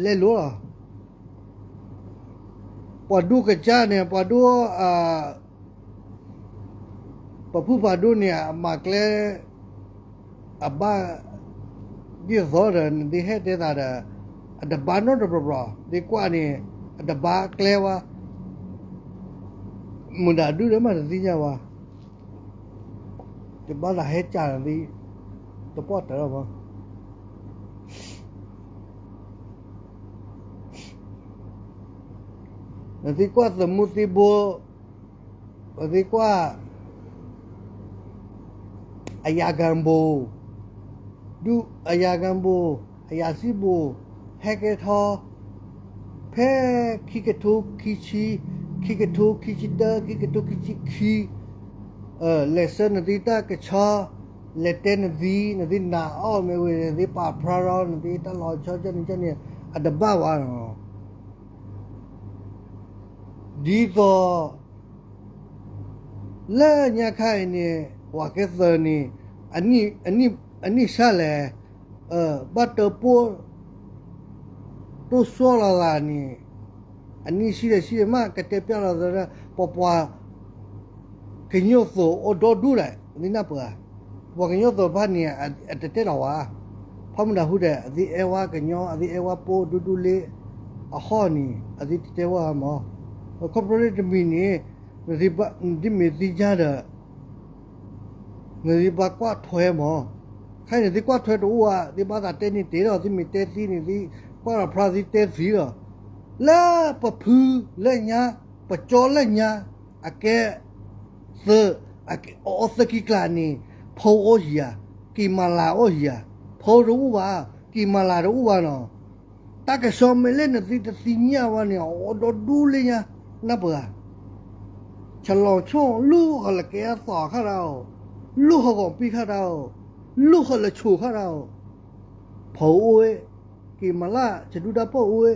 လဲလိာ်လီၤ. ပှၤဒိၣ်ကစၢ်န့ၣ် ပှၤဒိၣ် ပဖုပှၤဒိၣ်န့ၣ် အမၤကျဲ အဘၣ် ဒ်သိးဒီး နသ့ဟဲတဲသးဒီး အတဘၣ်နီတဘျီဘျီ သ့ကွၢ်န့ၣ် အတဘၣ်ကျဲဝဲ မုၢ်ဒၣ်ဒုဒီးမးတသ့ၣ်ညါဝဲ တဘၣ်သးဟဲကၢ်နသ့ တပီၢ်တၢၢ်လီၤမး နသ့ကွၢ်သမူသ့ဘိ နသ့ကွၢ် အယၤကၣ်ဘိၣ် ဒုးအယၤကၣ်ဘိၣ် အယၤစံဘိၣ် ဟဲကဲထီၣ် ဖဲခံကထိခံဆံ ခံကထိခံဆံတၢ ခံကထိခံဆံခံ လဲၤဆှၢနသ့တၢ်ကဆီ လဲၤတဲနသ့ နသ့နာ်အီၣ်မ့ၢ်ဝဲ နသ့ပာ်ဖျါထီၣ် နသ့တၢ်လီၤဆီကန့ၣ်ကန့ၣ် အတဘၣ်ဘၣ်နီၤ ဒ်သိး လၢညါခါအံၤန့ၣ် ပှၤကဲသၢန့ၣ် အနံၣ်ဆါလဲၣ် ဘၣ်တၢပိၢ် တိၢ်ဆိၣ်လီၤသးန့ၣ် အနံၣ်ဆံးလဲၣ်ဆံးလဲၣ်မး ကတဲပျၢ်လီၤသး ပပှၤ ကညီသိးအိၣ်ဒီဒူၣ်လဲၣ် သ့ၣ်နၢ်ပၢၢ်ဧါ ပှၤကညီသိးတဖၣ်န့ၣ် အတတဲလီၤဝဲ ဖးမုၢ်နၤဟူဒီး အသ့အဲၣ်ဝဲကညီ အသ့အဲၣ်ဝဲပိၢ်ဒူဒူလ့ အဟီၣ်န့ၣ် အသ့တတဲဝဲမး ခီဖျိလၢတမံၤန့ၣ် နဒ်မ့ၢ်သ့ၣ်ညါဒီး နသ့ဘၣ်ကွၢ်ထွဲမး ခဲအံၤန့ၣ်သ့ကွၢ်ထွဲတအိၣ်ဧါ သ့ဘၣ်သးတဲန့ၣ်တ့ၢ်ဒီး သ့မ့ၢ်တဲသ့န့ၣ် သ့ကွၢ်လီၤဖျါသ့တဲသ့လီၤ လၢပဖုလၢညါ ပကၠီလၢညါ အကဲ သၢ အအီသၢကံကျးန့ၣ် ဖီအိၣ်ဟံၤဧါ က့ၤမၤလၤအိၣ်ဟံၤဧါ ဖီတအိၣ်ဘၣ် က့ၤမၤလၤတအိၣ်ဘၣ်နီၤ တၢ်ကစီၣ်မ့ၢ်လၢနသ့တသ့ၣ်ညါဝဲန့ၣ် အအိၣ်ဒီဒူၣ်လၢညါ နၢ်ပၢၢ်ဧါ ဆလီၤဆိၣ် လူၢ်ဟီၣ်လၢကဲအသီခါတၢ်အိၣ် လူၢ်ဟီၣ်ဂီၤပံခါတၢ်အိၣ် လူၢ်ဟီၣ်လၢဆိၣ်ခါတၢ်အိၣ် ဖီအိၣ်ဝဲ က့ၤမၤလၤ ဆဒူတၢ်ပီၢ်အိၣ်ဝဲ